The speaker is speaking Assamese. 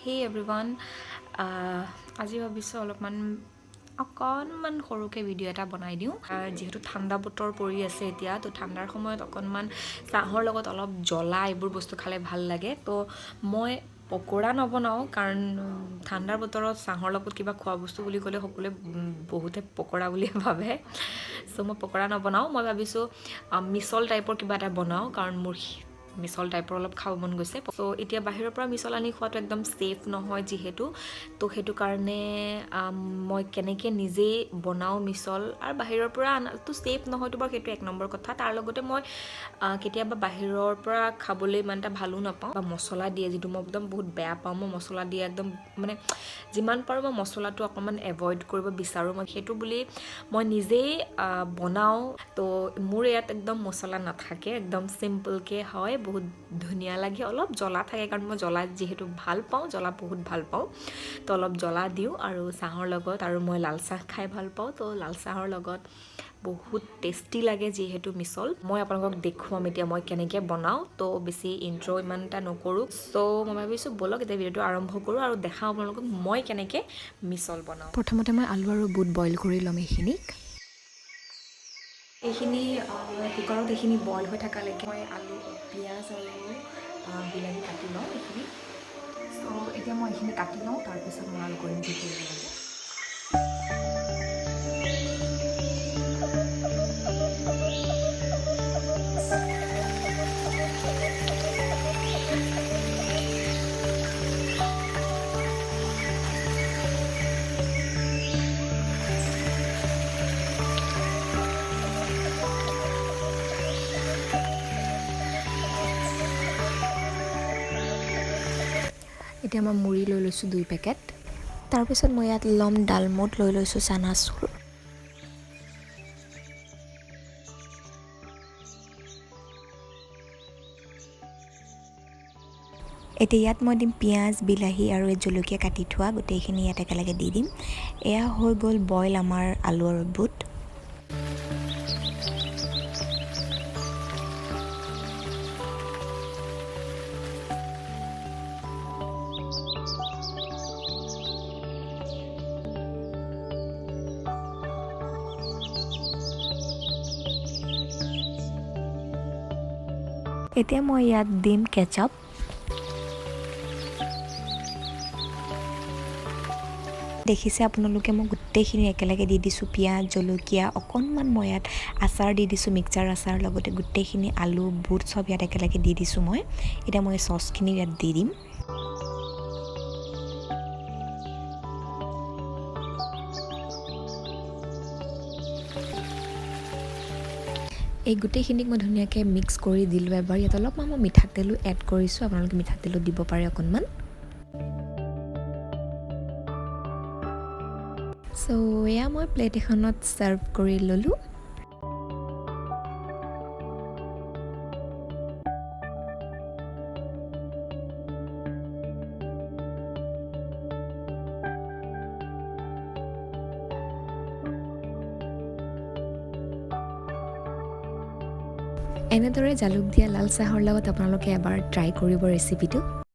হে এভৰিৱান, আজি ভাবিছোঁ অলপমান অকণমান সৰুকৈ ভিডিঅ' এটা বনাই দিওঁ। যিহেতু ঠাণ্ডা বতৰ পৰি আছে এতিয়া, তো ঠাণ্ডাৰ সময়ত অকণমান চাহৰ লগত অলপ জ্বলা এইবোৰ বস্তু খালে ভাল লাগে। তো মই পকৰা নবনাওঁ, কাৰণ ঠাণ্ডাৰ বতৰত চাহৰ লগত কিবা খোৱা বস্তু বুলি ক'লে সকলোৱে বহুতে পকৰা বুলিয়ে ভাবে। চ' মই পকৰা নবনাওঁ। মই ভাবিছোঁ মিছল টাইপৰ কিবা এটা বনাওঁ, কাৰণ মোৰ মিছল টাইপৰ অলপ খাব মন গৈছে। চ' এতিয়া বাহিৰৰ পৰা মিছল আনি খোৱাটো একদম ছেফ নহয় যিহেতু, তো সেইটো কাৰণে মই কেনেকৈ নিজেই বনাওঁ মিছল আৰু বাহিৰৰ পৰা অনাটো ছেফ নহয়তো বাৰু, সেইটো এক নম্বৰ কথা। তাৰ লগতে মই কেতিয়াবা বাহিৰৰ পৰা খাবলৈ ইমান এটা ভালো নাপাওঁ বা মছলা দিয়ে, যিটো মই একদম বহুত বেয়া পাওঁ। মই মছলা দিয়ে একদম মানে যিমান পাৰোঁ মই মছলাটো অকণমান এভইড কৰিব বিচাৰোঁ। মই সেইটো বুলি মই নিজেই বনাওঁ। তো মোৰ ইয়াত একদম মছলা নাথাকে, একদম চিম্পলকৈ হয়, বহুত ধুনীয়া লাগে। অলপ জ্বলা থাকে, কাৰণ মই জ্বলা যিহেতু ভাল পাওঁ, জ্বলা বহুত ভাল পাওঁ, তো অলপ জ্বলা দিওঁ আৰু চাহৰ লগত। আৰু মই লাল চাহ খাই ভাল পাওঁ, তো লাল চাহৰ লগত বহুত টেষ্টি লাগে যিহেতু মিছল। মই আপোনালোকক দেখুৱাম এতিয়া মই কেনেকৈ বনাওঁ। তো বেছি ইণ্ট্ৰ' ইমান এটা নকৰোঁ। চ' মই ভাবিছোঁ ব'লক এতিয়া ভিডিঅ'টো আৰম্ভ কৰোঁ আৰু দেখাওঁ আপোনালোকক মই কেনেকৈ মিছল বনাওঁ। প্ৰথমতে মই আলু আৰু বুট বইল কৰি ল'ম এইখিনিক। এইখিনি কুকাৰত এইখিনি বইল হৈ থকালৈকে মই আলু, পিঁয়াজ আৰু বিলাহী কাটি লওঁ এইখিনি। চ' এতিয়া মই এইখিনি কাটি লওঁ, তাৰপিছত মই আৰু কৰিম কি কৰিব লাগে। এতিয়া মই মুড়ি লৈ লৈছোঁ 2 পেকেট। তাৰপিছত মই ইয়াত ল'ম ডালমুট, লৈ লৈছোঁ চানাচুৰ। এতিয়া ইয়াত মই দিম পিঁয়াজ, বিলাহী আৰু এই জলকীয়া কাটি থোৱা গোটেইখিনি ইয়াত একেলগে দি দিম। এয়া হৈ গ'ল বইল আমাৰ আলু আৰু বুট। এতিয়া মই ইয়াত দিম কেচাপ। দেখিছে আপোনালোকে, মই গোটেইখিনি একেলগে দি দিছোঁ, পিঁয়াজ, জলকীয়া, অকণমান মই ইয়াত আচাৰ দি দিছোঁ, মিক্সাৰ আচাৰ, লগতে গোটেইখিনি আলু, বুট চব ইয়াত একেলগে দি দিছোঁ মই। এতিয়া মই চচখিনি ইয়াত দি দিম। এই গোটেইখিনিক মই ধুনীয়াকৈ মিক্স কৰি দিলোঁ এবাৰ। ইয়াত অলপমান মই মিঠাতেলো এড কৰিছোঁ, আপোনালোকে মিঠাতেলো দিব পাৰে অকণমান। চ' এয়া মই প্লেট এখনত ছাৰ্ভ কৰি ল'লোঁ। এনেদৰে জালুক দিয়া লাল চাহৰ লগত আপোনালোকে এবাৰ ট্ৰাই কৰিব ৰেচিপিটো।